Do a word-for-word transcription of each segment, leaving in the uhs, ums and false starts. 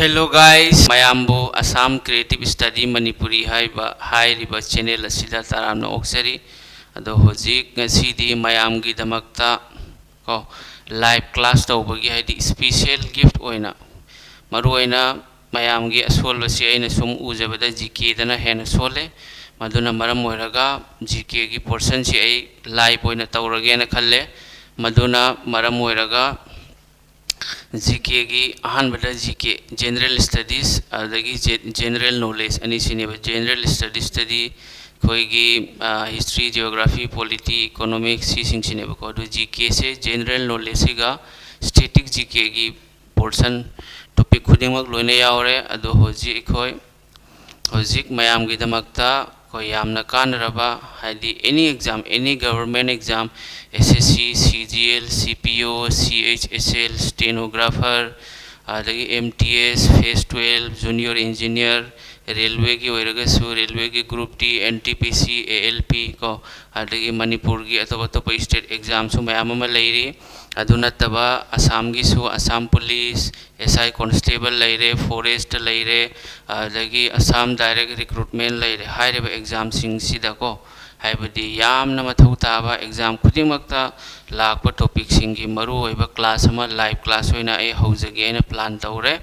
Hello guys, ꯃꯌꯥꯝꯕꯨ Assam Creative Study Manipuri ꯍꯥꯏꯕ, ꯍꯥꯏꯔꯤꯕ channel ꯑꯁꯤꯗ ꯇꯔꯥꯝꯅ ꯑꯣꯛꯆꯔꯤ꯫ ꯑꯗꯣ ꯍꯧꯖꯤꯛ ꯉꯁꯤꯗꯤ ꯃꯌꯥꯝꯒꯤꯗꯃꯛꯇ ꯀꯣ, live class ꯇꯧꯕꯒꯤ, ꯍꯥꯏꯗꯤ special gift ꯑꯣꯏꯅ, ꯃꯔꯨꯑꯣꯏꯅ ꯃꯌꯥꯝꯒꯤ ꯑꯁꯣꯜꯕꯁꯤ ꯑꯩꯅ ꯁꯨꯝ ꯎꯖꯕꯗ GK ꯗꯅ ꯍꯦꯟꯅ ꯁꯣꯜꯂꯦ꯫ ꯃꯗꯨꯅ ꯃꯔꯝ ꯑꯣꯏꯔꯒ GK ꯒꯤ portion ꯁꯤ ꯑꯩ live ꯑꯣꯏꯅ ꯇꯧꯔꯒꯦꯅ ꯈꯜꯂꯦ꯫ ꯃꯗꯨꯅ ꯃꯔꯝ ꯑꯣꯏꯔꯒ GK ꯒꯤ ꯑꯍꯥꯟꯕꯗ GK, General Studies, ꯑꯗꯨꯗꯒꯤ J-, General Knowledge ꯑꯅꯤꯁꯤꯅꯦꯕ꯫ General Studies ꯇꯗꯤ ꯑꯩꯈꯣꯏꯒꯤ, ꯑ, History, Geography, Polity, Economics ꯁꯤꯁꯤꯡꯁꯤꯅꯦꯕꯀꯣ꯫ ꯑꯗꯨ GK ꯁꯦ General Knowledge ꯁꯤꯒ Static GK ꯒꯤ portion, topic ꯈꯨꯗꯤꯡꯃꯛ ꯂꯣꯏꯅ ꯌꯥꯎꯔꯦ꯫ ꯑꯗꯣ ꯍꯧꯖꯤꯛ ꯑꯩꯈꯣꯏ ꯍꯧꯖꯤꯛ ꯃꯌꯥꯝꯒꯤꯗꯃꯛꯇ ꯑꯩꯈꯣꯏ ꯌꯥꯝꯅ ꯀꯥꯟꯅꯔꯕ, ꯍꯥꯏꯗꯤ any exam, any government exam, SSC, CGL, CPO, CHSL, stenographer, ꯑꯗꯒꯤ MTS, phase twelve, junior engineer, railway ꯒꯤ ꯑꯣꯏꯔꯒꯁꯨ railway ꯒꯤ group D, NTPC, ALP ꯀꯣ, ꯑꯗꯒꯤ ꯃꯅꯤꯄꯨꯔꯒꯤ ꯑꯇꯣꯞ ꯑꯇꯣꯞꯄ state exam ꯁꯨ ꯃꯌꯥꯝ ꯑꯃ ꯂꯩꯔꯤ꯫ ꯑꯗꯨ ꯅꯠꯇꯕ ꯑꯁꯥꯝꯒꯤꯁꯨ Assam Police, SI Constable ꯂꯩꯔꯦ, Forest ꯂꯩꯔꯦ, ꯑꯗꯒꯤ Assam Direct Recruitment ꯂꯩꯔꯦ꯫ ꯍꯥꯏꯔꯤꯕ exam ꯁꯤꯡꯁꯤꯗꯀꯣ, ꯍꯥꯏꯕꯗꯤ ꯌꯥꯝꯅ ꯃꯊꯧ ꯇꯥꯕ exam ꯈꯨꯗꯤꯡꯃꯛꯇ ꯂꯥꯛꯄ topic ꯁꯤꯡꯒꯤ ꯃꯔꯨꯑꯣꯏꯕ class ꯑꯃ live class ꯑꯣꯏꯅ ꯑꯩ ꯍꯧꯖꯒꯦ ꯍꯥꯏꯅ plan ꯇꯧꯔꯦ꯫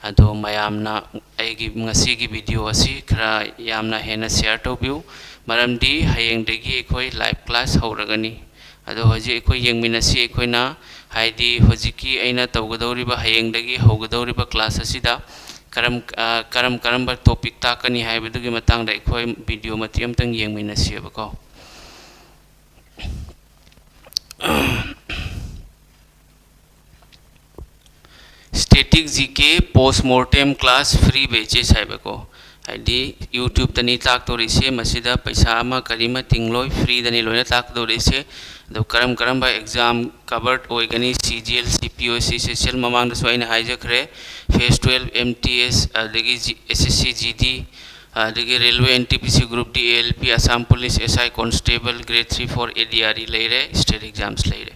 ꯑꯗꯣ ꯃꯌꯥꯝꯅ ꯑꯩꯒꯤ ꯉꯁꯤꯒꯤ video ꯑꯁꯤ ꯈꯔ ꯌꯥꯝꯅ ꯍꯦꯟꯅ share ꯇꯧꯕꯤꯌꯨ, ꯃꯔꯝꯗꯤ ꯍꯌꯦꯡꯗꯒꯤ ꯑꯩꯈꯣꯏ live class ꯍꯧꯔꯒꯅꯤ꯫ ꯑꯗꯣ ꯍꯧꯖꯤꯛ ꯑꯩꯈꯣꯏ ꯌꯦꯡꯃꯤꯟꯅꯁꯤ, ꯑꯩꯈꯣꯏꯅ ꯍꯥꯏꯗꯤ ꯍꯧꯖꯤꯛꯀꯤ ꯑꯩꯅ ꯇꯧꯒꯗꯧꯔꯤꯕ, ꯍꯌꯦꯡꯗꯒꯤ ꯍꯧꯒꯗꯧꯔꯤꯕ class ꯑꯁꯤꯗ ꯀꯔꯝ, ꯑ, ꯀꯔꯝ ꯀꯔꯝꯕ topic ꯇꯥꯛꯀꯅꯤ ꯍꯥꯏꯕꯗꯨꯒꯤ ꯃꯇꯥꯡꯗ ꯑꯩꯈꯣꯏ video ꯃꯇꯦꯛ ꯑꯃꯇꯪ ꯌꯦꯡꯃꯤꯟꯅꯁꯦꯕꯀꯣ꯫ Static GK post mortem class free batches ꯍꯥꯏꯕꯀꯣ꯫ ꯍꯥꯏꯗꯤ YouTube ꯇꯅꯤ ꯇꯥꯛꯇꯧꯔꯤꯁꯦ, ꯃꯁꯤꯗ ꯄꯩꯁꯥ ꯑꯃ ꯀꯔꯤꯃ ꯇꯤꯡꯂꯣꯏ, free ꯗꯅꯤ ꯂꯣꯏꯅ ꯇꯥꯛꯀꯗꯧꯔꯤꯁꯦ꯫ ꯑꯗꯣ ꯀꯔꯝ ꯀꯔꯝꯕ exam covered ꯑꯣꯏꯒꯅꯤ? CGL, CPO, CHSL ꯃꯃꯥꯡꯗꯁꯨ ꯑꯩꯅ ꯍꯥꯏꯖꯈ꯭ꯔꯦ, phase twelve, MTS, ꯑꯗꯒꯤ G-, SSC GD, ꯑꯗꯒꯤ railway, NTPC group D, ALP, Assam Police, SI Constable, grade three, four, ADRE ꯂꯩꯔꯦ, state exams ꯂꯩꯔꯦ꯫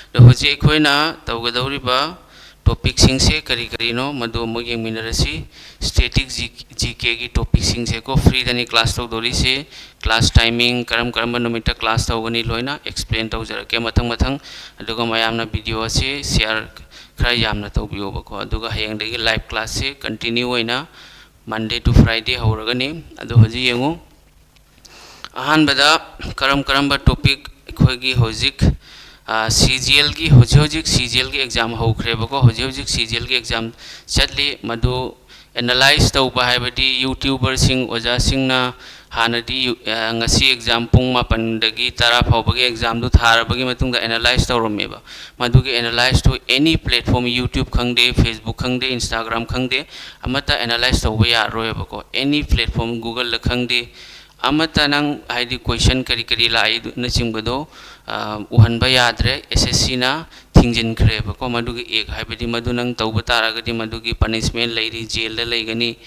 ꯑꯗꯣ ꯍꯧꯖꯤꯛ ꯑꯩꯈꯣꯏꯅ ꯇꯧꯒꯗꯧꯔꯤꯕ ꯇꯣꯄꯤꯛꯁꯤꯡꯁꯦ ꯀꯔꯤ ꯀꯔꯤꯅꯣ, ꯃꯗꯨ ꯑꯃꯨꯛ ꯌꯦꯡꯃꯤꯟꯅꯔꯁꯤ꯫ ꯁ꯭ꯇꯦꯇꯤꯛ ꯖꯤ ꯖꯤ ꯀꯦꯒꯤ ꯇꯣꯄꯤꯛꯁꯤꯡꯁꯦꯀꯣ, ꯐ꯭ꯔꯤꯗꯅꯤ ꯀ꯭ꯂꯥꯁ ꯇꯧꯗꯣꯔꯤꯁꯦ꯫ ꯀ꯭ꯂꯥꯁ ꯇꯥꯏꯃꯤꯡ, ꯀꯔꯝ ꯀꯔꯝꯕ ꯅꯨꯃꯤꯠꯇ ꯀ꯭ꯂꯥꯁ ꯇꯧꯒꯅꯤ, ꯂꯣꯏꯅ ꯑꯦꯛꯁꯄ꯭ꯂꯦꯟ ꯇꯧꯖꯔꯛꯀꯦ ꯃꯊꯪ ꯃꯊꯪ꯫ ꯑꯗꯨꯒ ꯃꯌꯥꯝꯅ ꯚꯤꯗꯤꯑꯣ ꯑꯁꯤ ꯁꯤꯌꯥꯔ ꯈꯔ ꯌꯥꯝꯅ ꯇꯧꯕꯤꯌꯣꯕꯀꯣ꯫ ꯑꯗꯨꯒ ꯍꯌꯦꯡꯗꯒꯤ ꯂꯥꯏꯚ ꯀ꯭ꯂꯥꯁꯁꯦ ꯀꯟꯇꯤꯅ꯭ꯌꯨ ꯑꯣꯏꯅ Monday to Friday ꯍꯧꯔꯒꯅꯤ꯫ ꯑꯗꯨ ꯍꯧꯖꯤꯛ ꯌꯦꯡꯉꯨ, ꯑꯍꯥꯟꯕꯗ ꯀꯔꯝ ꯀꯔꯝꯕ ꯇꯣꯄꯤꯛ ꯑꯩꯈꯣꯏꯒꯤ ꯍꯧꯖꯤꯛ, ꯁꯤ ꯖꯤ ꯑꯦꯜꯒꯤ, ꯍꯧꯖꯤꯛ ꯍꯧꯖꯤꯛ ꯁꯤ ꯖꯤ ꯑꯦꯜꯒꯤ ꯑꯦꯛꯖꯥꯝ ꯍꯧꯈ꯭ꯔꯦꯕꯀꯣ꯫ ꯍꯧꯖꯤꯛ ꯍꯧꯖꯤꯛ ꯁꯤ ꯖꯤ ꯑꯦꯜꯒꯤ ꯑꯦꯛꯖꯥꯝ ꯆꯠꯂꯤ꯫ ꯃꯗꯨ ꯑꯦꯅꯥꯂꯥꯏꯁ ꯇꯧꯕ ꯍꯥꯏꯕꯗꯤ ꯌꯨꯇ꯭ꯌꯨꯕꯔꯁꯤꯡ, ꯑꯣꯖꯥꯁꯤꯡꯅ ꯍꯥꯟꯅꯗꯤ ꯌꯨ-, ꯑ, ꯉꯁꯤ ꯑꯦꯛꯖꯥꯝ ꯄꯨꯡ ꯃꯥꯄꯟꯗꯒꯤ ꯇꯔꯥ ꯐꯥꯎꯕꯒꯤ ꯑꯦꯛꯖꯥꯝꯗꯨ ꯊꯥꯔꯕꯒꯤ ꯃꯇꯨꯡꯗ ꯑꯦꯅꯥꯂꯥꯏꯁ ꯇꯧꯔꯝꯃꯦꯕ꯫ ꯃꯗꯨꯒꯤ ꯑꯦꯅꯥꯂꯥꯏꯁꯇꯨ ꯑꯦꯅꯤ ꯄ꯭ꯂꯦꯠꯐꯣꯝ, ꯌꯨꯇ꯭ꯌꯨꯕ ꯈꯪꯗꯦ, ꯐꯦꯁꯕꯨꯛ ꯈꯪꯗꯦ, ꯏꯟꯁꯇꯥꯒ꯭ꯔꯥꯝ ꯈꯪꯗꯦ, ꯑꯃꯠꯇ ꯑꯦꯅꯥꯂꯥꯏꯁ ꯇꯧꯕ ꯌꯥꯔꯔꯣꯏꯕꯀꯣ꯫ ꯑꯦꯅꯤ ꯄ꯭ꯂꯦꯠꯐꯣꯝ, ꯒꯨꯒꯜꯗ ꯈꯪꯗꯦ, ꯑꯃꯠꯇ ꯅꯪ ꯍꯥꯏꯗꯤ ꯀꯣꯏꯁꯟ ꯀꯔꯤ ꯀꯔꯤ ꯂꯥꯛꯏꯅꯆꯤꯡꯕꯗꯣ, ꯑ, ꯎꯍꯟꯕ ꯌꯥꯗ꯭ꯔꯦ꯫ ꯑꯦꯁ ꯑꯦꯁ ꯁꯤꯅ ꯊꯤꯡꯖꯤꯟꯈ꯭ꯔꯦꯕꯀꯣ ꯃꯗꯨꯒꯤ ꯑꯦꯛ, ꯍꯥꯏꯕꯗꯤ ꯃꯗꯨ ꯅꯪ ꯇꯧꯕ ꯇꯥꯔꯒꯗꯤ ꯃꯗꯨꯒꯤ ꯄꯅꯤꯁꯃꯦꯟ ꯂꯩꯔꯤ, ꯖꯦꯜꯗ ꯂꯩꯒꯅꯤ,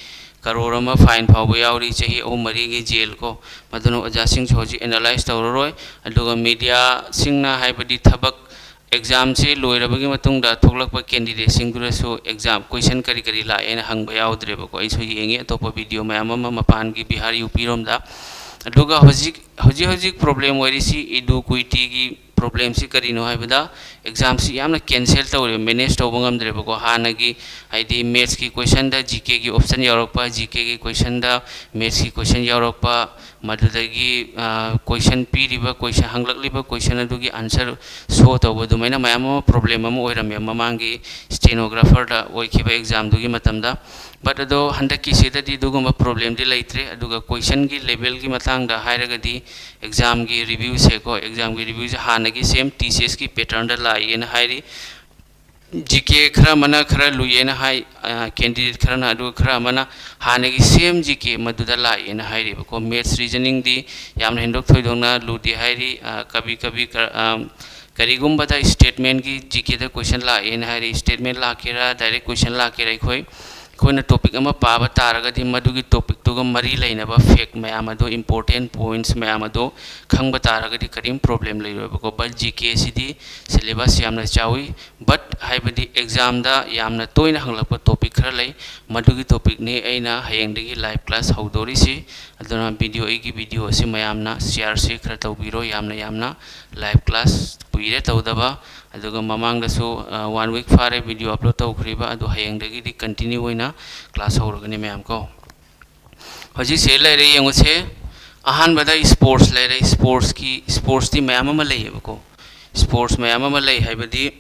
ꯀꯔꯣꯔ ꯑꯃ ꯐꯥꯏꯟ ꯐꯥꯎꯕ ꯌꯥꯎꯔꯤ, ꯆꯍꯤ ꯑꯍꯨꯝ ꯃꯔꯤꯒꯤ ꯖꯦꯜ ꯀꯣ꯫ ꯃꯗꯨꯅ ꯑꯣꯖꯥꯁꯤꯡꯁꯨ ꯍꯧꯖꯤꯛ ꯑꯦꯅꯥꯂꯥꯏꯁ ꯇꯧꯔꯔꯣꯏ꯫ ꯑꯗꯨꯒ ꯃꯤꯗꯤꯌꯥꯁꯤꯡꯅ ꯍꯥꯏꯕꯗꯤ ꯊꯕꯛ, ꯑꯦꯛꯖꯥꯝꯁꯤ ꯂꯣꯏꯔꯕꯒꯤ ꯃꯇꯨꯡꯗ ꯊꯣꯛꯂꯛꯄ ꯀꯦꯟꯗꯤꯗꯦꯠꯁꯤꯡꯗꯨꯗꯁꯨ ꯑꯦꯛꯖꯥꯝ ꯀꯣꯏꯁꯟ ꯀꯔꯤ ꯀꯔꯤ ꯂꯥꯛꯑꯦꯅ ꯍꯪꯕ ꯌꯥꯎꯗ꯭ꯔꯦꯕꯀꯣ꯫ ꯑꯩꯁꯨ ꯌꯦꯡꯉꯤ, ꯑꯇꯣꯞꯄ ꯚꯤꯗꯤꯑꯣ ꯃꯌꯥꯝ ꯑꯃ ꯃꯄꯥꯟꯒꯤ ꯕꯤꯍꯥꯔ, ꯌꯨ ꯄꯤ ꯔꯣꯝꯗ꯫ ꯑꯗꯨꯒ ꯍꯧꯖꯤꯛ, ꯍꯧꯖꯤꯛ ꯍꯧꯖꯤꯛ ꯄ꯭ꯔꯣꯕ꯭ꯂꯦꯝ ꯑꯣꯏꯔꯤꯁꯤ ꯏꯗꯨ ꯀꯨꯏꯇꯤꯒꯤ ꯄ꯭ꯔꯣꯕ꯭ꯂꯦꯝꯁꯤ ꯀꯔꯤꯅꯣ ꯍꯥꯏꯕꯗ, ꯑꯦꯛꯖꯥꯝꯁꯤ ꯌꯥꯝꯅ ꯀꯦꯟꯁꯦꯜ ꯇꯧꯔꯦ, ꯃꯦꯅꯦꯖ ꯇꯧꯕ ꯉꯝꯗ꯭ꯔꯦꯕꯀꯣ꯫ ꯍꯥꯟꯅꯒꯤ ꯍꯥꯏꯗꯤ ꯃꯦꯠꯁꯀꯤ ꯀꯣꯏꯁꯟꯗ ꯖꯤ ꯀꯦꯒꯤ ꯑꯣꯞꯁꯟ ꯌꯥꯎꯔꯛꯄ, ꯖꯤ ꯀꯦꯒꯤ ꯀꯣꯏꯁꯟꯗ ꯃꯦꯠꯁꯀꯤ ꯀꯣꯏꯁꯟ ꯌꯥꯎꯔꯛꯄ, ꯃꯗꯨꯗꯒꯤ, ꯑ, ꯀꯣꯏꯁꯟ ꯄꯤꯔꯤꯕ, ꯀꯣꯏꯁꯟ ꯍꯪꯂꯛꯂꯤꯕ ꯀꯣꯏꯁꯟ ꯑꯗꯨꯒꯤ ꯑꯟꯁꯔ ꯁꯣ ꯇꯧꯕ, ꯑꯗꯨꯃꯥꯏꯅ ꯃꯌꯥꯝ ꯑꯃ ꯄ꯭ꯔꯣꯕ꯭ꯂꯦꯝ ꯑꯃ ꯑꯣꯏꯔꯝꯃꯦ ꯃꯃꯥꯡꯒꯤ ꯁ꯭ꯇꯦꯅꯣꯒ꯭ꯔꯥꯐꯔꯗ ꯑꯣꯏꯈꯤꯕ ꯑꯦꯛꯖꯥꯝꯗꯨꯒꯤ ꯃꯇꯝꯗ꯫ ꯕꯠ ꯑꯗꯣ ꯍꯟꯗꯛꯀꯤꯁꯤꯗꯗꯤ ꯑꯗꯨꯒꯨꯝꯕ ꯄ꯭ꯔꯣꯕ꯭ꯂꯦꯝꯗꯤ ꯂꯩꯇ꯭ꯔꯦ꯫ ꯑꯗꯨꯒ ꯀꯣꯏꯁꯟꯒꯤ ꯂꯦꯚꯦꯜꯒꯤ ꯃꯇꯥꯡꯗ ꯍꯥꯏꯔꯒꯗꯤ, ꯑꯦꯛꯖꯥꯝꯒꯤ ꯔꯤꯚ꯭ꯌꯨꯁꯦꯀꯣ, ꯑꯦꯛꯖꯥꯝꯒꯤ ꯔꯤꯚ꯭ꯌꯨꯁꯦ ꯍꯥꯟꯅꯒꯤ ꯁꯦꯝ ꯇꯤ ꯁꯤ ꯑꯦꯁꯀꯤ ꯄꯦꯇꯔꯟꯗ ꯂꯥꯛꯏꯅ ꯍꯥꯏꯔꯤ꯫ ꯖꯤ ꯀꯦ ꯈꯔ ꯑꯃꯅ ꯈꯔ ꯂꯨꯏꯌꯦꯅ ꯍꯥꯏ, ꯑ, ꯀꯦꯟꯗꯤꯗꯦꯠ ꯈꯔꯅ, ꯑꯗꯨꯒ ꯈꯔ ꯑꯃꯅ ꯍꯥꯟꯅꯒꯤ ꯁꯦꯝ ꯖꯤ ꯀꯦ ꯃꯗꯨꯗ ꯂꯥꯛꯑꯦꯅ ꯍꯥꯏꯔꯤꯕꯀꯣ꯫ ꯃꯦꯠꯁ, ꯔꯤꯖꯅꯤꯡꯗꯤ ꯌꯥꯝꯅ ꯍꯦꯟꯗꯣꯛ ꯊꯣꯏꯗꯣꯛꯅ ꯂꯨꯗꯦ ꯍꯥꯏꯔꯤ꯫ ꯑ, ꯀꯕꯤ ꯀꯕꯤ ꯀ-, ꯑ, ꯀꯔꯤꯒꯨꯝꯕꯗ ꯁ꯭ꯇꯦꯠꯃꯦꯟꯒꯤ ꯖꯤ ꯀꯦꯗ ꯀꯣꯏꯁꯟ ꯂꯥꯛꯑꯦꯅ ꯍꯥꯏꯔꯤ꯫ ꯁ꯭ꯇꯦꯠꯃꯦꯟ ꯂꯥꯛꯀꯦꯔꯥ, ꯗꯥꯏꯔꯦꯛ ꯀꯣꯏꯁꯟ ꯂꯥꯛꯀꯦꯔꯥ, ꯑꯩꯈꯣꯏ ꯑꯩꯈꯣꯏꯅ topic ꯑꯃ ꯄꯥꯕ ꯇꯥꯔꯒꯗꯤ, ꯃꯗꯨꯒꯤ topicꯇꯨꯒ ꯃꯔꯤ ꯂꯩꯅꯕ fact ꯃꯌꯥꯝ ꯑꯗꯣ, important points ꯃꯌꯥꯝ ꯑꯗꯣ ꯈꯪꯕ ꯇꯥꯔꯒꯗꯤ ꯀꯔꯤꯝ problem ꯂꯩꯔꯣꯏꯕꯀꯣ꯫ But GK CD syllabus ꯌꯥꯝꯅ ꯆꯥꯎꯏ, but ꯍꯥꯏꯕꯗꯤ examꯗ ꯌꯥꯝꯅ ꯇꯣꯏꯅ ꯍꯪꯂꯛꯄ topic ꯈꯔ ꯂꯩ, ꯃꯗꯨꯒꯤ topicꯅꯤ ꯑꯩꯅ ꯍꯌꯦꯡꯗꯒꯤ live class ꯍꯧꯗꯣꯔꯤꯁꯤ꯫ ꯑꯗꯨꯅ video, ꯑꯩꯒꯤ video ꯑꯁꯤ ꯃꯌꯥꯝꯅ shareꯁꯤ ꯈꯔ ꯇꯧꯕꯤꯔꯣ, ꯌꯥꯝꯅ ꯌꯥꯝꯅ꯫ Live class ꯀꯨꯏꯔꯦ ꯇꯧꯗꯕ, ꯑꯗꯨꯒ ꯃꯃꯥꯡꯗꯁꯨ, ꯑ, one week ꯐꯥꯔꯦ video upload ꯇꯧꯈ꯭ꯔꯤꯕ, ꯑꯗꯨ ꯍꯌꯦꯡꯗꯒꯤꯗꯤ continue ꯑꯣꯏꯅ class ꯍꯧꯔꯒꯅꯤ ꯃꯌꯥꯝ ꯀꯣ꯫ ꯍꯧꯖꯤꯛꯁꯦ ꯂꯩꯔꯦ, ꯌꯦꯡꯉꯨꯁꯦ꯫ ꯑꯍꯥꯟꯕꯗ sports ꯂꯩꯔꯦ꯫ Sportsꯀꯤ, sportsꯇꯤ ꯃꯌꯥꯝ ꯑꯃ ꯂꯩꯌꯦꯕꯀꯣ꯫ Sports ꯃꯌꯥꯝ ꯑꯃ ꯂꯩ ꯍꯥꯏꯕꯗꯤ,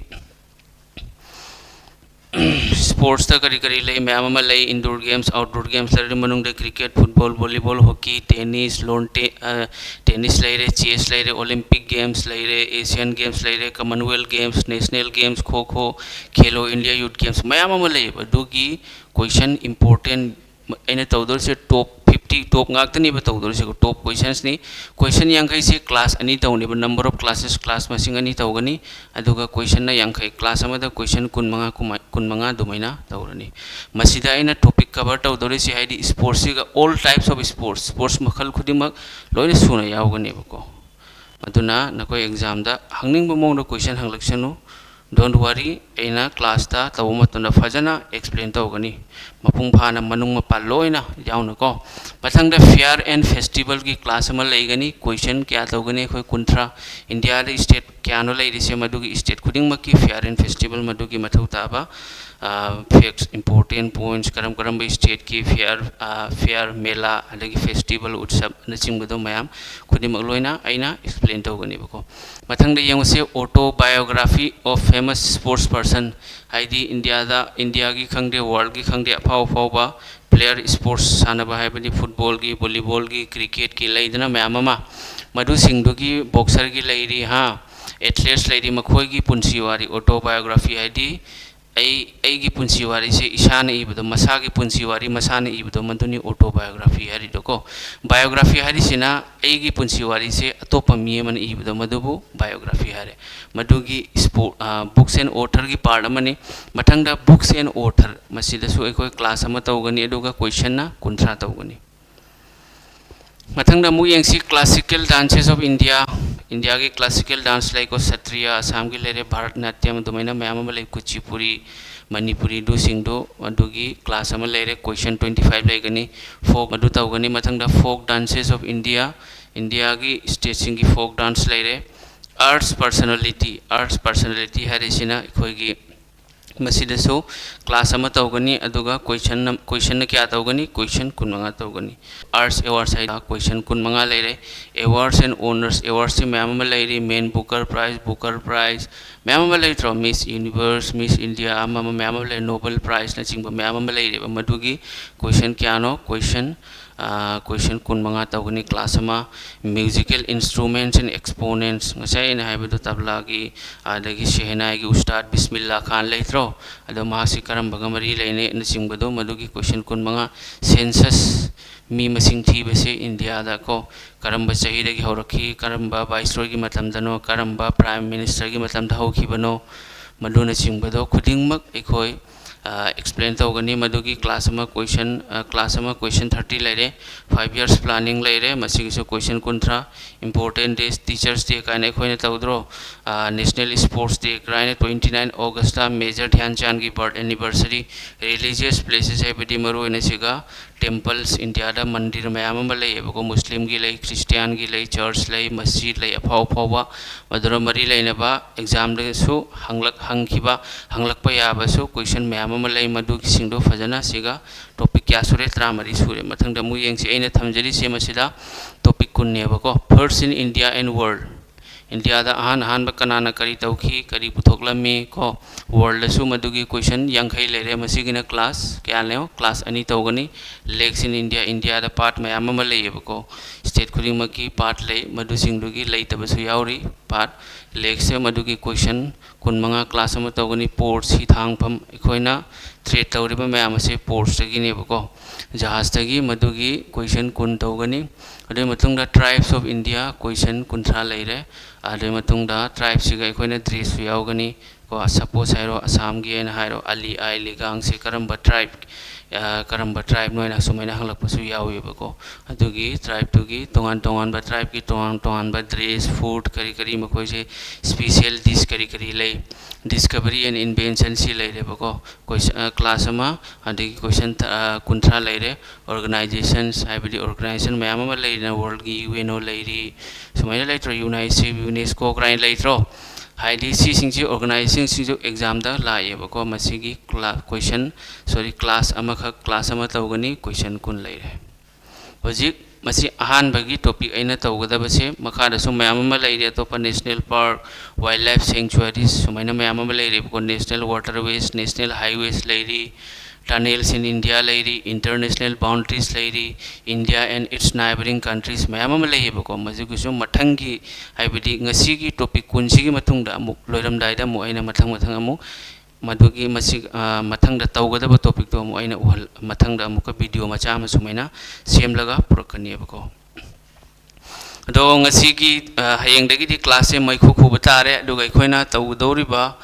sportsꯇ ꯀꯔꯤ ꯀꯔꯤ ꯂꯩ? ꯃꯌꯥꯝ ꯑꯃ ꯂꯩ꯫ Indoor games, outdoor games ꯂꯩꯔꯦ, ꯃꯅꯨꯡꯗ cricket, football, volleyball, hockey, tennis, lawn te-, ꯑ, tennis ꯂꯩꯔꯦ, chess ꯂꯩꯔꯦ, Olympic games ꯂꯩꯔꯦ, Asian games ꯂꯩꯔꯦ, Commonwealth games, national games, ꯈꯣ ꯈꯣ, ꯈꯦꯂꯣ ꯏꯟꯗꯤꯌꯥ youth games, ꯃꯌꯥꯝ ꯑꯃ ꯂꯩꯌꯦꯕ꯫ ꯑꯗꯨꯒꯤ question important ꯑꯩꯅ ꯇꯧꯗꯣꯔꯤꯁꯦ top fifty, top ꯉꯥꯛꯇꯅꯦꯕ ꯇꯧꯗꯣꯔꯤꯁꯦ, top questionsꯅꯤ꯫ Question ꯌꯥꯡꯈꯩꯁꯦ class ꯑꯅꯤ ꯇꯧꯅꯦꯕ, number of classes, class ꯃꯁꯤꯡ ꯑꯅꯤ ꯇꯧꯒꯅꯤ꯫ ꯑꯗꯨꯒ questionna ꯌꯥꯡꯈꯩ, class ꯑꯃꯗ question ꯀꯨꯟꯃꯉꯥ ꯀꯨꯝꯃꯥꯏ-, ꯀꯨꯟꯃꯉꯥ ꯑꯗꯨꯃꯥꯏꯅ ꯇꯧꯔꯅꯤ꯫ ꯃꯁꯤꯗ ꯑꯩꯅ topic cover ꯇꯧꯗꯣꯔꯤꯁꯦ, ꯍꯥꯏꯗꯤ sportsꯁꯤꯒ all types of sports, sports ꯃꯈꯜ ꯈꯨꯗꯤꯡꯃꯛ ꯂꯣꯏꯅ ꯁꯨꯅ ꯌꯥꯎꯒꯅꯦꯕꯀꯣ꯫ ꯑꯗꯨꯅ ꯅꯈꯣꯏ examꯗ ꯍꯪꯅꯤꯡꯕ ꯃꯑꯣꯡꯗ question ꯍꯪꯂꯛꯁꯅꯨ, don't worry, ꯑꯩꯅ classꯇ ꯇꯧꯕ ꯃꯇꯝꯗ ꯐꯖꯅ explain ꯇꯧꯒꯅꯤ, ꯃꯄꯨꯡ ꯐꯥꯅ ꯃꯅꯨꯡ ꯃꯄꯥꯟ ꯂꯣꯏꯅ ꯌꯥꯎꯅꯀꯣ꯫ ꯃꯊꯪꯗ fair and festivalꯒꯤ class ꯑꯃ ꯂꯩꯒꯅꯤ꯫ Question ꯀꯌꯥ ꯇꯧꯒꯅꯤ? ꯑꯩꯈꯣꯏ ꯀꯨꯟꯊ꯭ꯔꯥ, ꯏꯟꯗꯤꯌꯥꯗ state ꯀꯌꯥꯅꯣ ꯂꯩꯔꯤꯁꯦ, ꯃꯗꯨꯒꯤ state ꯈꯨꯗꯤꯡꯃꯛꯀꯤ fair and festival, ꯃꯗꯨꯒꯤ ꯃꯊꯧ ꯇꯥꯕ, ꯑ, facts, important points, ꯀꯔꯝ ꯀꯔꯝꯕ stateꯀꯤ fair, ꯑ, fair, ꯃꯦꯂꯥ, ꯑꯗꯒꯤ festival, ꯎꯠꯁꯕ ꯅꯆꯤꯡꯕꯗꯣ ꯃꯌꯥꯝ ꯈꯨꯗꯤꯡꯃꯛ ꯂꯣꯏꯅ ꯑꯩꯅ explain ꯇꯧꯒꯅꯦꯕꯀꯣ꯫ ꯃꯊꯪꯗ ꯌꯦꯡꯉꯨꯁꯦ, autobiography of famous sports person, ꯍꯥꯏꯗꯤ ꯏꯟꯗꯤꯌꯥꯗ, ꯏꯟꯗꯤꯌꯥꯒꯤ ꯈꯪꯗꯦ, worldꯀꯤ ꯈꯪꯗꯦ, ꯑꯐꯥꯎ ꯑꯐꯥꯎꯕ player, sports ꯁꯥꯟꯅꯕ ꯍꯥꯏꯕꯗꯤ footballꯒꯤ, volleyballꯒꯤ, cricketꯀꯤ ꯂꯩꯗꯅ ꯃꯌꯥꯝ ꯑꯃ, ꯃꯗꯨꯁꯤꯡꯗꯨꯒꯤ, boxerꯒꯤ ꯂꯩꯔꯤ, ꯍꯥ, athletes ꯂꯩꯔꯤ, ꯃꯈꯣꯏꯒꯤ ꯄꯨꯟꯁꯤ ꯋꯥꯔꯤ, autobiography ꯍꯥꯏꯗꯤ ꯑꯩ ꯑꯩꯒꯤ ꯄꯨꯟꯁꯤ ꯋꯥꯔꯤꯁꯦ ꯏꯁꯥꯅ ꯏꯕꯗꯣ, ꯃꯁꯥꯒꯤ ꯄꯨꯟꯁꯤ ꯋꯥꯔꯤ ꯃꯁꯥꯅ ꯏꯕꯗꯣ, ꯃꯗꯨꯅꯤ autobiography ꯍꯥꯏꯔꯤꯗꯣꯀꯣ꯫ Biography ꯍꯥꯏꯔꯤꯁꯤꯅ ꯑꯩꯒꯤ ꯄꯨꯟꯁꯤ ꯋꯥꯔꯤꯁꯦ ꯑꯇꯣꯞꯄ ꯃꯤ ꯑꯃꯅ ꯏꯕꯗꯣ, ꯃꯗꯨꯕꯨ biography ꯍꯥꯏꯔꯦ꯫ ꯃꯗꯨꯒꯤ ꯁ꯭ꯄꯣ-, ꯑ, books and authorꯒꯤ part ꯑꯃꯅꯤ꯫ ꯃꯊꯪꯗ books and author, ꯃꯁꯤꯗꯁꯨ ꯑꯩꯈꯣꯏ class ꯑꯃ ꯇꯧꯒꯅꯤ, ꯑꯗꯨꯒ questionꯅ ꯀꯨꯟꯊ꯭ꯔꯥ ꯇꯧꯒꯅꯤ꯫ ꯃꯊꯪꯗ ꯑꯃꯨꯛ ꯌꯦꯡꯁꯤ, classical dances of India꯫ ꯏꯟꯗꯤꯌꯥꯒꯤ classical dance ꯂꯩꯀꯣ, ꯁꯇ꯭ꯔꯤꯌꯥ, ꯑꯁꯥꯝꯒꯤ ꯂꯩꯔꯦ, ꯚꯥꯔꯠꯅꯥꯇ꯭ꯌꯝ, ꯑꯗꯨꯃꯥꯏꯅ ꯃꯌꯥꯝ ꯑꯃ ꯂꯩ, ꯀꯨꯆꯤꯄꯨꯔꯤ, ꯃꯅꯤꯄꯨꯔꯤ, ꯑꯗꯨꯁꯤꯡꯗꯨ, ꯑꯗꯨꯒꯤ class ꯑꯃ ꯂꯩꯔꯦ, question twenty five ꯂꯩꯒꯅꯤ꯫ Folk ꯑꯗꯨ ꯇꯧꯒꯅꯤ꯫ ꯃꯊꯪꯗ folk dances of India, ꯏꯟꯗꯤꯌꯥꯒꯤ stateꯁꯤꯡꯒꯤ folk dance ꯂꯩꯔꯦ꯫ Arts personality, arts personality ꯍꯥꯏꯔꯤꯁꯤꯅ ꯑꯩꯈꯣꯏꯒꯤ ꯃꯁꯤꯗꯁꯨ class ꯑꯃ ꯇꯧꯒꯅꯤ, ꯑꯗꯨꯒ question ꯅꯝ-, questionꯅ ꯀꯌꯥ ꯇꯧꯒꯅꯤ? Question ꯀꯨꯟꯃꯉꯥ ꯇꯧꯒꯅꯤ꯫ Arts awards ꯍꯥꯏꯅ question ꯀꯨꯟꯃꯉꯥ ꯂꯩꯔꯦ꯫ Awards and honours, awardsꯁꯤ ꯃꯌꯥꯝ ꯑꯃ ꯂꯩꯔꯤ, Man Booker Prize, Booker Prize, ꯃꯌꯥꯝ ꯑꯃ ꯂꯩꯇ꯭ꯔꯣ? Miss Universe, Miss India, ꯑꯃ ꯑꯃ ꯃꯌꯥꯝ ꯑꯃ ꯂꯩꯔꯦ, Nobel Prizeꯅꯆꯤꯡꯕ ꯃꯌꯥꯝ ꯑꯃ ꯂꯩꯔꯦꯕ꯫ ꯃꯗꯨꯒꯤ question ꯀꯌꯥꯅꯣ? Question, ꯑ, question ꯀꯨꯟꯃꯉꯥ ꯇꯧꯒꯅꯤ class ꯑꯃ꯫ Musical instruments and exponents, ꯉꯁꯥꯏ ꯑꯩꯅ ꯍꯥꯏꯕꯗꯣ, ꯇꯕ꯭ꯂꯥꯒꯤ, ꯑꯗꯒꯤ ꯁꯦꯍꯅꯥꯏꯒꯤ ꯎꯁꯇꯥꯗ ꯕꯤꯁꯃꯤꯜꯂꯥ ꯈꯥꯟ ꯂꯩꯇ꯭ꯔꯣ? ꯑꯗꯣ ꯃꯍꯥꯛꯁꯤ ꯀꯔꯝꯕꯒ ꯃꯔꯤ ꯂꯩꯅꯩꯅꯆꯤꯡꯕꯗꯣ, ꯃꯗꯨꯒꯤ question ꯀꯨꯟꯃꯉꯥ꯫ Census, ꯃꯤ ꯃꯁꯤꯡ ꯊꯤꯕꯁꯦ ꯏꯟꯗꯤꯌꯥꯗ ꯀꯣ, ꯀꯔꯝꯕ ꯆꯍꯤꯗꯒꯤ ꯍꯧꯔꯛꯈꯤ, ꯀꯔꯝꯕ viceroyꯒꯤ ꯃꯇꯝꯗꯅꯣ, ꯀꯔꯝꯕ prime ministerꯒꯤ ꯃꯇꯝꯗ ꯍꯧꯈꯤꯕꯅꯣ, ꯃꯗꯨꯅꯆꯤꯡꯕꯗꯣ ꯈꯨꯗꯤꯡꯃꯛ ꯑꯩꯈꯣꯏ, ꯑ, explain ꯇꯧꯒꯅꯤ꯫ ꯃꯗꯨꯒꯤ class ꯑꯃ question, ꯑ, class ꯑꯃ question thirty ꯂꯩꯔꯦ, five years planning ꯂꯩꯔꯦ, ꯃꯁꯤꯒꯤꯁꯨ question ꯀꯨꯟꯊ꯭ꯔꯥ꯫ Important days, Teachers' Day ꯀꯥꯏꯅ ꯑꯩꯈꯣꯏꯅ ꯇꯧꯗ꯭ꯔꯣ? ꯑ, National Sports Day ꯀꯥꯏꯅ, twenty nine Augustꯇ Major ꯙ꯭ꯌꯥꯟ ꯆꯥꯟꯒꯤ birth anniversary꯫ Religious places ꯍꯥꯏꯕꯗꯤ ꯃꯔꯨꯑꯣꯏꯅ ꯁꯤꯒ temples, ꯏꯟꯗꯤꯌꯥꯗ ꯃꯟꯗꯤꯔ ꯃꯌꯥꯝ ꯑꯃ ꯂꯩꯌꯦꯕꯀꯣ, ꯃꯨꯁꯂꯤꯝꯒꯤ ꯂꯩ, ꯈ꯭ꯔꯤꯁꯇꯤꯌꯥꯟꯒꯤ ꯂꯩ, church ꯂꯩ, ꯃꯁꯖꯤꯗ ꯂꯩ, ꯑꯐꯥꯎ ꯑꯐꯥꯎꯕ꯫ ꯃꯗꯨꯅ ꯃꯔꯤ ꯂꯩꯅꯕ examꯗꯁꯨ ꯍꯪꯂꯛ-, ꯍꯪꯈꯤꯕ, ꯍꯪꯂꯛꯄ ꯌꯥꯕꯁꯨ question ꯃꯌꯥꯝ ꯑꯃ ꯂꯩ, ꯃꯗꯨꯒꯤꯁꯤꯡꯗꯣ ꯐꯖꯅ ꯁꯤꯒ topic ꯀꯌꯥ ꯁꯨꯔꯦ? ꯇꯔꯥꯃꯔꯤ ꯁꯨꯔꯦ꯫ ꯃꯊꯪꯗ ꯑꯃꯨꯛ ꯌꯦꯡꯁꯤ, ꯑꯩꯅ ꯊꯝꯖꯔꯤꯁꯦ ꯃꯁꯤꯗ topic ꯀꯨꯟꯅꯦꯕꯀꯣ꯫ First in India and world, ꯏꯟꯗꯤꯌꯥꯗ ꯑꯍꯥꯟ ꯑꯍꯥꯟꯕ ꯀꯅꯥꯅ ꯀꯔꯤ ꯇꯧꯈꯤ, ꯀꯔꯤ ꯄꯨꯊꯣꯛꯂꯝꯃꯤ ꯀꯣ꯫ Worldꯗꯁꯨ ꯃꯗꯨꯒꯤ question ꯌꯥꯡꯈꯩ ꯂꯩꯔꯦ꯫ ꯃꯁꯤꯒꯤꯅ class ꯀꯌꯥꯅꯣ? Class ꯑꯅꯤ ꯇꯧꯒꯅꯤ꯫ Lakes in India, ꯏꯟꯗꯤꯌꯥꯗ ꯄꯥꯠ ꯃꯌꯥꯝ ꯑꯃ ꯂꯩꯌꯦꯕꯀꯣ, state ꯈꯨꯗꯤꯡꯃꯛꯀꯤ ꯄꯥꯠ ꯂꯩ, ꯃꯗꯨꯁꯤꯡꯗꯨꯒꯤ ꯂꯩꯇꯕꯁꯨ ꯌꯥꯎꯔꯤ꯫ part, ꯂꯦꯛꯁꯦ ꯃꯗꯨꯒꯤ question ꯀꯨꯟꯃꯉꯥ class ꯑꯃ ꯇꯧꯒꯅꯤ꯫ Ports, ꯍꯤꯊꯥꯡꯐꯝ, ꯑꯩꯈꯣꯏꯅ trade ꯇꯧꯔꯤꯕ ꯃꯌꯥꯝ ꯑꯁꯦ portsꯇꯒꯤꯅꯦꯕꯀꯣ, ꯖꯍꯥꯖꯇꯒꯤ꯫ ꯃꯗꯨꯒꯤ question ꯀꯨꯟ ꯇꯧꯒꯅꯤ꯫ ꯑꯗꯨꯒꯤ ꯃꯇꯨꯡꯗ Tribes of India, question ꯀꯨꯟꯊ꯭ꯔꯥ ꯂꯩꯔꯦ꯫ ꯑꯗꯨꯒꯤ ꯃꯇꯨꯡꯗ tribeꯁꯤꯒ ꯑꯩꯈꯣꯏꯅ dressꯁꯨ ꯌꯥꯎꯒꯅꯤ꯫ ꯀꯣ, suppose ꯍꯥꯏꯔꯣ, ꯑꯁꯥꯝꯒꯤ ꯑꯩꯅ ꯍꯥꯏꯔꯣ, ꯑꯂꯤ ꯑꯥꯏ ꯂꯤꯒꯥꯡꯁꯦ ꯀꯔꯝꯕ tribe, ꯑ, ꯀꯔꯝꯕ tribeꯅꯣ ꯍꯥꯏꯅ ꯁꯨꯃꯥꯏꯅ ꯍꯪꯂꯛꯄꯁꯨ ꯌꯥꯎꯋꯦꯕꯀꯣ꯫ ꯑꯗꯨꯒꯤ tribeꯇꯨꯒꯤ ꯇꯣꯉꯥꯟ ꯇꯣꯉꯥꯟꯕ tribeꯀꯤ ꯇꯣꯉꯥꯟ ꯇꯣꯉꯥꯟꯕ dress, food, ꯀꯔꯤ ꯀꯔꯤ ꯃꯈꯣꯏꯁꯦ special dish ꯀꯔꯤ ꯀꯔꯤ ꯂꯩ, discovery and invention ꯁꯤ ꯂꯩꯔꯦꯕꯀꯣ꯫ Question, ꯑ, class ꯑꯃ, ꯑꯗꯒꯤ question ꯊ-, ꯑ, ꯀꯨꯟꯊ꯭ꯔꯥ ꯂꯩꯔꯦ꯫ Organizations, ꯍꯥꯏꯕꯗꯤ organization ꯃꯌꯥꯝ ꯑꯃ ꯂꯩꯔꯤꯅ, worldꯀꯤ UNO ꯂꯩꯔꯤ, ꯁꯨꯃꯥꯏꯅ ꯂꯩꯇ꯭ꯔꯣ, UNICEF, UNESCO ꯀꯥꯏꯅ ꯂꯩꯇ꯭ꯔꯣ? ꯍꯥꯏꯗꯤ ꯁꯤꯁꯤꯡꯁꯤ, organizationꯁꯤꯡꯁꯨ examꯗ ꯂꯥꯛꯑꯦꯕꯀꯣ꯫ ꯃꯁꯤꯒꯤ class, question, sorry, class ꯑꯃꯈꯛ, class ꯑꯃ ꯇꯧꯒꯅꯤ, question ꯀꯨꯟ ꯂꯩꯔꯦ꯫ ꯍꯧꯖꯤꯛ ꯃꯁꯤ ꯑꯍꯥꯟꯕꯒꯤ topic ꯑꯩꯅ ꯇꯧꯒꯗꯕꯁꯦ꯫ ꯃꯈꯥꯗꯁꯨ ꯃꯌꯥꯝ ꯑꯃ ꯂꯩꯔꯤ ꯑꯇꯣꯞꯄ, national park, wildlife sanctuaries, ꯁꯨꯃꯥꯏꯅ ꯃꯌꯥꯝ ꯑꯃ ꯂꯩꯔꯤꯕꯀꯣ꯫ National waterways, national highways ꯂꯩꯔꯤ, tunnels in India ꯂꯩꯔꯤ, international boundaries ꯂꯩꯔꯤ, India and its neighboring countries ꯃꯌꯥꯝ ꯑꯃ ꯂꯩꯌꯦꯕꯀꯣ꯫ ꯃꯁꯤꯒꯤꯁꯨ ꯃꯊꯪꯒꯤ, ꯍꯥꯏꯕꯗꯤ ꯉꯁꯤꯒꯤ topic ꯀꯨꯟꯁꯤꯒꯤ ꯃꯇꯨꯡꯗ ꯑꯃꯨꯛ, ꯂꯣꯏꯔꯝꯗꯥꯏꯗ ꯑꯃꯨꯛ ꯑꯩꯅ ꯃꯊꯪ ꯃꯊꯪ ꯑꯃꯨꯛ ꯃꯗꯨꯒꯤ ꯃꯁꯤ, ꯑ, ꯃꯊꯪꯗ ꯇꯧꯒꯗꯕ topicꯇꯣ ꯑꯃꯨꯛ ꯑꯩꯅ ꯎꯍꯜ-, ꯃꯊꯪꯗ ꯑꯃꯨꯛꯀ video ꯃꯆꯥ ꯑꯃ ꯁꯨꯃꯥꯏꯅ ꯁꯦꯝꯂꯒ ꯄꯨꯔꯛꯀꯅꯦꯕꯀꯣ꯫ ꯑꯗꯣ ꯉꯁꯤꯒꯤ, ꯑ, ꯍꯌꯦꯡꯗꯒꯤꯗꯤ classꯁꯦ ꯃꯩꯈꯨ ꯈꯨꯕ ꯇꯥꯔꯦ꯫ ꯑꯗꯨꯒ ꯑꯩꯈꯣꯏꯅ ꯇꯧꯒꯗꯧꯔꯤꯕ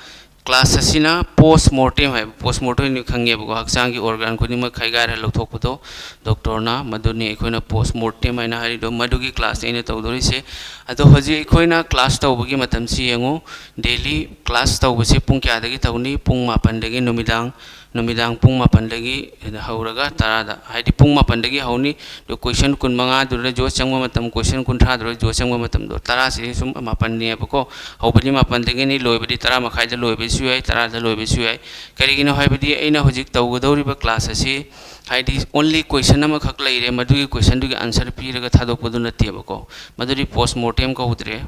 class ꯑꯁꯤꯅ post mortem ꯍꯥꯏꯕ, post mortem ꯅꯤ ꯈꯪꯉꯦꯕꯀꯣ, ꯍꯛꯆꯥꯡꯒꯤ organ ꯈꯨꯗꯤꯡꯃꯛ ꯈꯥꯏꯒꯥꯏꯔ ꯂꯧꯊꯣꯛꯄꯗꯣ doctorꯅ, ꯃꯗꯨꯅꯤ ꯑꯩꯈꯣꯏꯅ post mortem ꯍꯥꯏꯅ ꯍꯥꯏꯔꯤꯗꯣ꯫ ꯃꯗꯨꯒꯤ classꯅꯤ ꯑꯩꯅ ꯇꯧꯗꯣꯔꯤꯁꯦ꯫ ꯑꯗꯣ ꯍꯧꯖꯤꯛ ꯑꯩꯈꯣꯏꯅ class ꯇꯧꯕꯒꯤ ꯃꯇꯝꯁꯤ ꯌꯦꯡꯉꯨ, daily class ꯇꯧꯕꯁꯦ ꯄꯨꯡ ꯀꯌꯥꯗꯒꯤ ꯇꯧꯅꯤ? ꯄꯨꯡ ꯃꯥꯄꯟꯗꯒꯤ, ꯅꯨꯃꯤꯗꯥꯡ, ꯅꯨꯃꯤꯗꯥꯡ ꯄꯨꯡ ꯃꯥꯄꯟꯗꯒꯤ ꯍꯧꯔꯒ ꯇꯔꯥꯗ, ꯍꯥꯏꯗꯤ ꯄꯨꯡ ꯃꯥꯄꯟꯗꯒꯤ ꯍꯧꯅꯤ꯫ ꯑꯗꯨ question ꯀꯨꯟꯃꯉꯥꯗꯨꯗ ꯖꯣ ꯆꯪꯕ ꯃꯇꯝ, question ꯀꯨꯟꯊ꯭ꯔꯥꯗꯨꯗ ꯖꯣ ꯆꯪꯕ ꯃꯇꯝꯗꯣ ꯇꯔꯥꯁꯤꯗꯤ ꯁꯨꯝ ꯃꯥꯄꯟꯅꯦꯕꯀꯣ꯫ ꯍꯧꯕꯗꯤ ꯃꯥꯄꯟꯗꯒꯤꯅꯤ, ꯂꯣꯏꯕꯗꯤ ꯇꯔꯥ ꯃꯈꯥꯏꯗ ꯂꯣꯏꯕꯁꯨ ꯌꯥꯏ, ꯇꯔꯥꯗ ꯂꯣꯏꯕꯁꯨ ꯌꯥꯏ꯫ ꯀꯔꯤꯒꯤꯅꯣ ꯍꯥꯏꯕꯗꯤ ꯑꯩꯅ ꯍꯧꯖꯤꯛ ꯇꯧꯒꯗꯧꯔꯤꯕ class ꯑꯁꯤ, ꯍꯥꯏꯗꯤ only question ꯑꯃꯈꯛ ꯂꯩꯔꯦ, ꯃꯗꯨꯒꯤ questionꯗꯨꯒꯤ answer ꯄꯤꯔꯒ ꯊꯥꯗꯣꯛꯄꯗꯨ ꯅꯠꯇꯦꯕꯀꯣ꯫ ꯃꯗꯨꯗꯤ post mortem ꯀꯧꯗ꯭ꯔꯦ꯫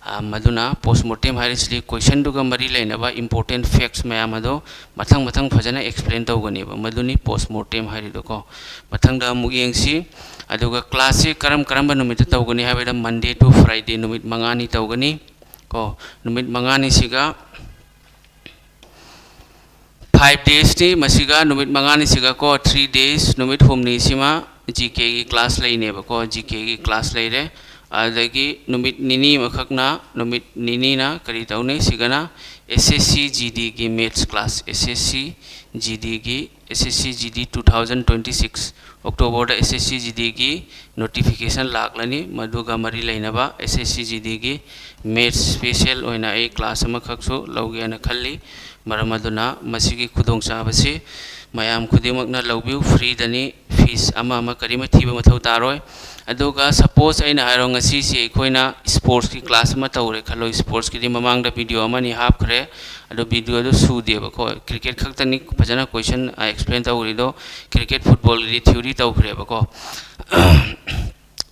ꯑ, ꯃꯗꯨꯅ post mortem ꯍꯥꯏꯔꯤꯁꯤꯗꯤ questionꯗꯨꯒ ꯃꯔꯤ ꯂꯩꯅꯕ important facts ꯃꯌꯥꯝ ꯑꯗꯣ ꯃꯊꯪ ꯃꯊꯪ ꯐꯖꯅ explain ꯇꯧꯒꯅꯦꯕ, ꯃꯗꯨꯅꯤ post mortem ꯍꯥꯏꯔꯤꯗꯣꯀꯣ꯫ ꯃꯊꯪꯗ ꯑꯃꯨꯛ ꯌꯦꯡꯁꯤ꯫ ꯑꯗꯨꯒ classꯁꯤ ꯀꯔꯝ ꯀꯔꯝꯕ ꯅꯨꯃꯤꯠꯇ ꯇꯧꯒꯅꯤ ꯍꯥꯏꯕꯗ Monday to Friday ꯅꯨꯃꯤꯠ ꯃꯉꯥꯅꯤ ꯇꯧꯒꯅꯤ꯫ ꯀꯣ, ꯅꯨꯃꯤꯠ ꯃꯉꯥꯅꯤꯁꯤꯒ five days ꯅꯤ꯫ ꯃꯁꯤꯒ ꯅꯨꯃꯤꯠ ꯃꯉꯥꯅꯤꯁꯤꯒ ꯀꯣ, three days, ꯅꯨꯃꯤꯠ ꯍꯨꯝꯅꯤꯁꯤꯃ G K ꯒꯤ class ꯂꯩꯅꯦꯕꯀꯣ, G K ꯒꯤ class ꯂꯩꯔꯦ꯫ ꯑꯗꯒꯤ ꯅꯨꯃꯤꯠ ꯅꯤꯅꯤ ꯑꯃꯈꯛꯅ, ꯅꯨꯃꯤꯠ ꯅꯤꯅꯤꯅ ꯀꯔꯤ ꯇꯧꯅꯤ? ꯁꯤꯒꯅ S S C G D ꯒꯤ maths class, S S C G D ꯒꯤ, S S C G D two thousand twenty six October ꯗ S S C G D ꯒꯤ notification ꯂꯥꯛꯂꯅꯤ꯫ ꯃꯗꯨꯒ ꯃꯔꯤ ꯂꯩꯅꯕ S S C G D ꯒꯤ maths special ꯑꯣꯏꯅ ꯑꯩ class ꯑꯃꯈꯛꯁꯨ ꯂꯧꯒꯦꯅ ꯈꯜꯂꯤ꯫ ꯃꯔꯝ ꯑꯗꯨꯅ ꯃꯁꯤꯒꯤ ꯈꯨꯗꯣꯡꯆꯥꯕꯁꯤ ꯃꯌꯥꯝ ꯈꯨꯗꯤꯡꯃꯛꯅ ꯂꯧꯕꯤꯌꯨ, free ꯗꯅꯤ, fees ꯑꯃ ꯑꯃ ꯀꯔꯤꯃ ꯊꯤꯕ ꯃꯊꯧ ꯇꯥꯔꯣꯏ꯫ ꯑꯗꯨꯒ suppose ꯑꯩꯅ ꯍꯥꯏꯔꯣ, ꯉꯁꯤꯁꯤ ꯑꯩꯈꯣꯏꯅ sports ꯀꯤ class ꯑꯃ ꯇꯧꯔꯦ ꯈꯜꯂꯣ, sports ꯀꯤꯗꯤ ꯃꯃꯥꯡꯗ video ꯑꯃꯅꯤ ꯍꯥꯞꯈ꯭ꯔꯦ, ꯑꯗꯣ video ꯗꯨ ꯁꯨꯗꯦꯕꯀꯣ, cricket ꯈꯛꯇꯅꯤ ꯐꯖꯅ question, ꯑ, explain ꯇꯧꯔꯤꯗꯣ, cricket, football ꯒꯤꯗꯤ theory ꯇꯧꯈ꯭ꯔꯦꯕꯀꯣ꯫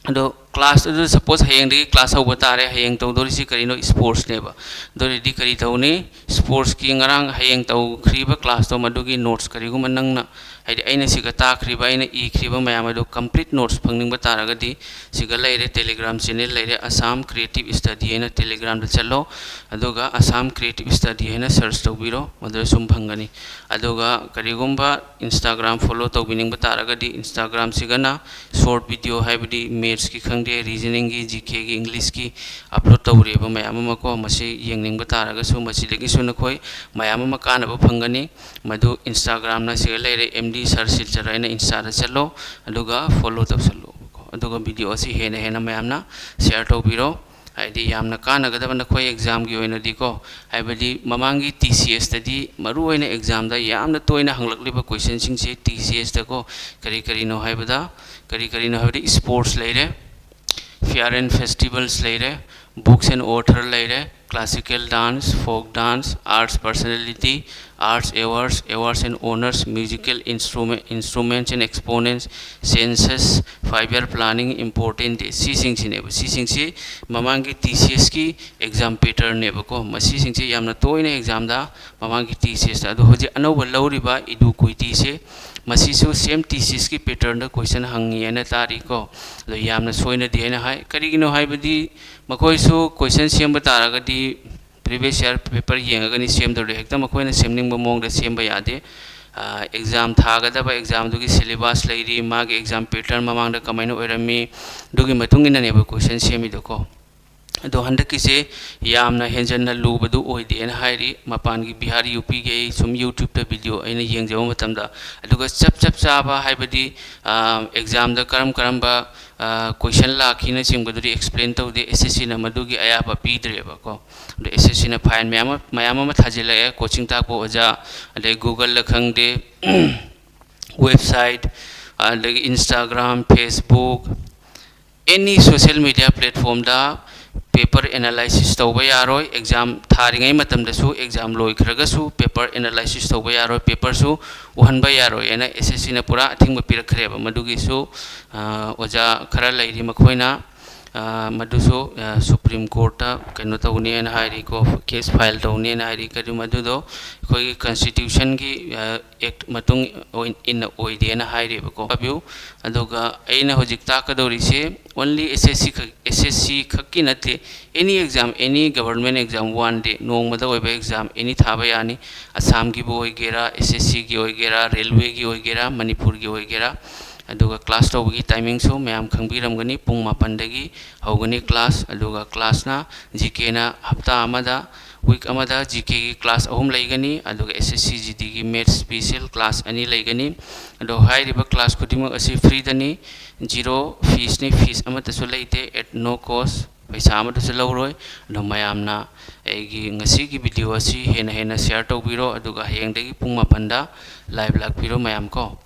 ꯑꯗꯣ class ꯑꯗꯨ suppose ꯍꯌꯦꯡꯗꯒꯤ class ꯍꯧꯕ ꯇꯥꯔꯦ꯫ ꯍꯌꯦꯡ ꯇꯧꯗꯣꯔꯤꯁꯤ ꯀꯔꯤꯅꯣ? Sports ꯅꯦꯕ꯫ ꯑꯗꯨ ꯑꯣꯏꯔꯗꯤ ꯀꯔꯤ ꯇꯧꯅꯤ? Sports ꯀꯤ ꯉꯔꯥꯡ, ꯍꯌꯦꯡ ꯇꯧꯈ꯭ꯔꯤꯕ class ꯇꯣ, ꯃꯗꯨꯒꯤ notes ꯀꯔꯤꯒꯨꯝꯕ ꯅꯪꯅ, ꯍꯥꯏꯗꯤ ꯑꯩꯅ ꯁꯤꯒ ꯇꯥꯛꯈ꯭ꯔꯤꯕ, ꯑꯩꯅ ꯏꯈ꯭ꯔꯤꯕ ꯃꯌꯥꯝ ꯑꯗꯨ complete notes ꯐꯪꯅꯤꯡꯕ ꯇꯥꯔꯒꯗꯤ, ꯁꯤꯒ ꯂꯩꯔꯦ, Telegram channel ꯂꯩꯔꯦ, Assam Creative Study ꯍꯥꯏꯅ Telegram ꯗ ꯆꯠꯂꯣ꯫ ꯑꯗꯨꯒ Assam Creative Study ꯍꯥꯏꯅ search ꯇꯧꯕꯤꯔꯣ, ꯃꯗꯨꯗ ꯁꯨꯝ ꯐꯪꯒꯅꯤ꯫ ꯑꯗꯨꯒ ꯀꯔꯤꯒꯨꯝꯕ Instagram follow ꯇꯧꯕꯤꯅꯤꯡꯕ ꯇꯥꯔꯒꯗꯤ, Instagram ꯁꯤꯒꯅ short video, ꯍꯥꯏꯕꯗꯤ maths ꯀꯤ ꯈꯪꯗꯦ, reasoning ꯒꯤ, G K ꯒꯤ, English ꯀꯤ upload ꯇꯧꯔꯤꯕ ꯃꯌꯥꯝ ꯑꯃ ꯀꯣ, ꯃꯁꯤ ꯌꯦꯡꯅꯤꯡꯕ ꯇꯥꯔꯒꯁꯨ ꯃꯁꯤꯗꯒꯤꯁꯨ ꯅꯈꯣꯏ ꯃꯌꯥꯝ ꯑꯃ ꯀꯥꯟꯅꯕ ꯐꯪꯒꯅꯤ꯫ ꯃꯗꯨ Instagram ꯅ ꯁꯤꯒ ꯂꯩꯔꯦ, M D Sir Silchar ꯍꯥꯏꯅ Insta ꯗ ꯆꯠꯂꯣ, ꯑꯗꯨꯒ follow ꯇꯧꯁꯜꯂꯣ꯫ ꯑꯗꯨꯒ video ꯑꯁꯤ ꯍꯦꯟꯅ ꯍꯦꯟꯅ ꯃꯌꯥꯝꯅ share ꯇꯧꯕꯤꯔꯣ꯫ ꯍꯥꯏꯗꯤ ꯌꯥꯝꯅ ꯀꯥꯟꯅꯒꯗꯕ ꯅꯈꯣꯏ exam ꯒꯤ ꯑꯣꯏꯅꯗꯤꯀꯣ꯫ ꯍꯥꯏꯕꯗꯤ ꯃꯃꯥꯡꯒꯤ T C S ꯇꯗꯤ ꯃꯔꯨꯑꯣꯏꯅ exam ꯗ ꯌꯥꯝꯅ ꯇꯣꯏꯅ ꯍꯪꯂꯛꯂꯤꯕ question ꯁꯤꯡꯁꯦ T C S ꯇꯀꯣ, ꯀꯔꯤ ꯀꯔꯤꯅꯣ ꯍꯥꯏꯕꯗ, ꯀꯔꯤ ꯀꯔꯤꯅꯣ ꯍꯥꯏꯕꯗꯤ sports ꯂꯩꯔꯦ, fair and festivals ꯂꯩꯔꯦ, books and author ꯂꯩꯔꯦ, classical dance, folk dance, arts personality, arts awards, awards and honors, musical instrument, instruments and exponents, census, five year planning, important day, ꯁꯤꯁꯤꯡꯁꯤꯅꯦꯕ꯫ ꯁꯤꯁꯤꯡꯁꯤ ꯃꯃꯥꯡꯒꯤ T C S ꯀꯤ exam pattern ꯅꯦꯕꯀꯣ꯫ ꯃꯁꯤꯁꯤꯡꯁꯤ ꯌꯥꯝꯅ ꯇꯣꯏꯅ exam ꯗ, ꯃꯃꯥꯡꯒꯤ T C S ꯇ꯫ ꯑꯗꯣ ꯍꯧꯖꯤꯛ ꯑꯅꯧꯕ ꯂꯧꯔꯤꯕ Edu Kuiti ꯁꯦ ꯃꯁꯤꯁꯨ ꯁꯦꯝ ꯊꯤꯁꯤꯁꯀꯤ ꯄꯦꯇꯔꯟꯗ ꯀꯣꯏꯁꯟ ꯍꯪꯉꯤ ꯍꯥꯏꯅ ꯇꯥꯔꯤꯀꯣ꯫ ꯑꯗꯣ ꯌꯥꯝꯅ ꯁꯣꯏꯅꯗꯦ ꯍꯥꯏꯅ ꯍꯥꯏ꯫ ꯀꯔꯤꯒꯤꯅꯣ ꯍꯥꯏꯕꯗꯤ ꯃꯈꯣꯏꯁꯨ ꯀꯣꯏꯁꯟ ꯁꯦꯝꯕ ꯇꯥꯔꯒꯗꯤ ꯄ꯭ꯔꯤꯚꯤꯌꯁ ꯏꯌꯥꯔ ꯄꯦꯄꯔ ꯌꯦꯡꯉꯒꯅꯤ ꯁꯦꯝꯗꯧꯔꯤ꯫ ꯍꯦꯛꯇ ꯃꯈꯣꯏꯅ ꯁꯦꯝꯅꯤꯡꯕ ꯃꯑꯣꯡꯗ ꯁꯦꯝꯕ ꯌꯥꯗꯦ꯫ ꯑꯦꯛꯖꯥꯝ ꯊꯥꯒꯗꯕ ꯑꯦꯛꯖꯥꯝꯗꯨꯒꯤ ꯁꯤꯂꯦꯕꯁ ꯂꯩꯔꯤ, ꯃꯥꯒꯤ ꯑꯦꯛꯖꯥꯝ ꯄꯦꯇꯔꯟ ꯃꯃꯥꯡꯗ ꯀꯃꯥꯏꯅ ꯑꯣꯏꯔꯝꯃꯤ, ꯑꯗꯨꯒꯤ ꯃꯇꯨꯡ ꯏꯟꯅꯅꯦꯕ ꯀꯣꯏꯁꯟ ꯁꯦꯝꯃꯤꯗꯣꯀꯣ꯫ ꯑꯗꯣ ꯍꯟꯗꯛꯀꯤꯁꯦ ꯌꯥꯝꯅ ꯍꯦꯟꯖꯟꯅ ꯂꯨꯕꯗꯨ ꯑꯣꯏꯗꯦꯅ ꯍꯥꯏꯔꯤ꯫ ꯃꯄꯥꯟꯒꯤ ꯕꯤꯍꯥꯔ, ꯌꯨ ꯄꯤꯒꯤ ꯑꯩ ꯁꯨꯝ ꯌꯨꯇ꯭ꯌꯨꯕꯇ ꯚꯤꯗꯤꯑꯣ ꯑꯩꯅ ꯌꯦꯡꯖꯕ ꯃꯇꯝꯗ, ꯑꯗꯨꯒ ꯆꯞ ꯆꯞ ꯆꯥꯕ ꯍꯥꯏꯕꯗꯤ ꯑꯦꯛꯖꯥꯝꯗ ꯀꯔꯝ ꯀꯔꯝꯕ ꯀꯣꯏꯁꯟ ꯂꯥꯛꯈꯤꯅꯆꯤꯡꯕꯗꯨꯗꯤ ꯑꯦꯛꯁꯄ꯭ꯂꯦꯟ ꯇꯧꯗꯦ꯫ ꯑꯦꯁ ꯑꯦꯁ ꯁꯤꯅ ꯃꯗꯨꯒꯤ ꯑꯌꯥꯕ ꯄꯤꯗ꯭ꯔꯦꯕꯀꯣ꯫ ꯑꯗꯣ ꯑꯦꯁ ꯑꯦꯁ ꯁꯤꯅ ꯐꯥꯏꯟ ꯃꯌꯥꯝ ꯑꯃ, ꯃꯌꯥꯝ ꯑꯃ ꯊꯥꯖꯤꯜꯂꯛꯑꯦ꯫ ꯀꯣꯆꯤꯡ ꯇꯥꯛꯄ ꯑꯣꯖꯥ, ꯑꯗꯩ ꯒꯨꯒꯜꯗ ꯈꯪꯗꯦ, ꯋꯦꯕꯁꯥꯏꯠ, ꯑꯗꯒꯤ ꯏꯟꯁꯇꯥꯒ꯭ꯔꯥꯝ, ꯐꯦꯁꯕꯨꯛ, ꯑꯦꯅꯤ ꯁꯣꯁꯦꯜ ꯃꯦꯗꯤꯌꯥ ꯄ꯭ꯂꯦꯠꯐꯣꯝꯗ ꯄꯦꯄꯔ ꯑꯦꯅꯥꯂꯥꯏꯁꯤꯁ ꯇꯧꯕ ꯌꯥꯔꯣꯏ꯫ ꯑꯦꯛꯖꯥꯝ ꯊꯥꯔꯤꯉꯩ ꯃꯇꯝꯗꯁꯨ, ꯑꯦꯛꯖꯥꯝ ꯂꯣꯏꯈ꯭ꯔꯒꯁꯨ ꯄꯦꯄꯔ ꯑꯦꯅꯥꯂꯥꯏꯁꯤꯁ ꯇꯧꯕ ꯌꯥꯔꯣꯏ, ꯄꯦꯄꯔꯁꯨ ꯎꯍꯟꯕ ꯌꯥꯔꯣꯏ ꯍꯥꯏꯅ ꯑꯦꯁ ꯑꯦꯁ ꯁꯤꯅ ꯄꯨꯔꯥ ꯑꯊꯤꯡꯕ ꯄꯤꯔꯛꯈ꯭ꯔꯦꯕ꯫ ꯃꯗꯨꯒꯤꯁꯨ ꯑ, ꯑꯣꯖꯥ ꯈꯔ ꯂꯩꯔꯤ, ꯃꯈꯣꯏꯅ ꯑ, ꯃꯗꯨꯁꯨ ꯑ, ꯁꯨꯄ꯭ꯔꯤꯝ ꯀꯣꯔꯠꯇ ꯀꯩꯅꯣ ꯇꯧꯒꯅꯤ ꯍꯥꯏꯅ ꯍꯥꯏꯔꯤꯀꯣ, ꯀꯦꯁ ꯐꯥꯏꯜ ꯇꯧꯅꯤ ꯍꯥꯏꯅ ꯍꯥꯏꯔꯤ꯫ ꯀꯔꯤ ꯃꯗꯨꯗꯣ ꯑꯩꯈꯣꯏꯒꯤ ꯀꯟꯁꯇꯤꯇ꯭ꯌꯨꯁꯟꯒꯤ ꯑ, ꯑꯦꯛ ꯃꯇꯨꯡ ꯑꯣꯏ-, ꯏꯟꯅ ꯑꯣꯏꯗꯦꯅ ꯍꯥꯏꯔꯤꯕꯀꯣ꯫ ꯑꯗꯨꯒ ꯑꯩꯅ ꯍꯧꯖꯤꯛ ꯇꯥꯛꯀꯗꯧꯔꯤꯁꯦ ꯑꯣꯟꯂꯤ ꯑꯦꯁ ꯑꯦꯁ ꯁꯤ ꯈꯛ, ꯑꯦꯁ ꯑꯦꯁ ꯁꯤ ꯈꯛꯀꯤ ꯅꯠꯇꯦ, ꯑꯦꯅꯤ ꯑꯦꯛꯖꯥꯝ, ꯑꯦꯅꯤ ꯒꯕꯔꯃꯦꯟ ꯑꯦꯛꯖꯥꯝ, ꯋꯥꯟ ꯗꯦ, ꯅꯣꯡꯃꯗ ꯑꯣꯏꯕ ꯑꯦꯛꯖꯥꯝ ꯑꯦꯅꯤ ꯊꯥꯕ ꯌꯥꯅꯤ꯫ ꯑꯁꯥꯝꯒꯤꯕꯨ ꯑꯣꯏꯒꯦꯔꯥ, ꯑꯦꯁ ꯑꯦꯁ ꯁꯤꯒꯤ ꯑꯣꯏꯒꯦꯔꯥ, ꯔꯦꯜꯋꯦꯒꯤ ꯑꯣꯏꯒꯦꯔꯥ, ꯃꯅꯤꯄꯨꯔꯒꯤ ꯑꯣꯏꯒꯦꯔꯥ꯫ ꯑꯗꯨꯒ ꯀ꯭ꯂꯥꯁ ꯇꯧꯕꯒꯤ ꯇꯥꯏꯃꯤꯡꯁꯨ ꯃꯌꯥꯝ ꯈꯪꯕꯤꯔꯝꯒꯅꯤ, ꯄꯨꯡ ꯃꯥꯄꯟꯗꯒꯤ ꯍꯧꯒꯅꯤ ꯀ꯭ꯂꯥꯁ꯫ ꯑꯗꯨꯒ ꯀ꯭ꯂꯥꯁꯅ ꯖꯤ ꯀꯦꯅ ꯍꯞꯇꯥ ꯑꯃꯗ, ꯋꯤꯛ ꯑꯃꯗ ꯖꯤ ꯀꯦꯒꯤ ꯀ꯭ꯂꯥꯁ ꯑꯍꯨꯝ ꯂꯩꯒꯅꯤ, ꯑꯗꯨꯒ ꯑꯦꯁ ꯑꯦꯁ ꯁꯤ ꯖꯤ ꯗꯤꯒꯤ ꯃꯦꯠꯁ ꯏꯁꯄꯤꯁꯦꯜ ꯀ꯭ꯂꯥꯁ ꯑꯅꯤ ꯂꯩꯒꯅꯤ꯫ ꯑꯗꯣ ꯍꯥꯏꯔꯤꯕ ꯀ꯭ꯂꯥꯁ ꯈꯨꯗꯤꯡꯃꯛ ꯑꯁꯤ ꯐ꯭ꯔꯤꯗꯅꯤ, ꯖꯤꯔꯣ ꯐꯤꯁꯅꯤ, ꯐꯤꯁ ꯑꯃꯠꯇꯁꯨ ꯂꯩꯇꯦ, at no cost, ꯄꯩꯁꯥ ꯑꯃꯠꯇꯁꯨ ꯂꯧꯔꯣꯏ꯫ ꯑꯗꯣ ꯃꯌꯥꯝꯅ ꯑꯩꯒꯤ ꯉꯁꯤꯒꯤ ꯚꯤꯗꯤꯑꯣ ꯑꯁꯤ ꯍꯦꯟꯅ ꯍꯦꯟꯅ ꯁꯤꯌꯥꯔ ꯇꯧꯕꯤꯔꯣ, ꯑꯗꯨꯒ ꯍꯌꯦꯡꯗꯒꯤ ꯄꯨꯡ ꯃꯥꯄꯟꯗ ꯂꯥꯏꯚ ꯂꯥꯛꯄꯤꯔꯣ ꯃꯌꯥꯝ ꯀꯣ꯫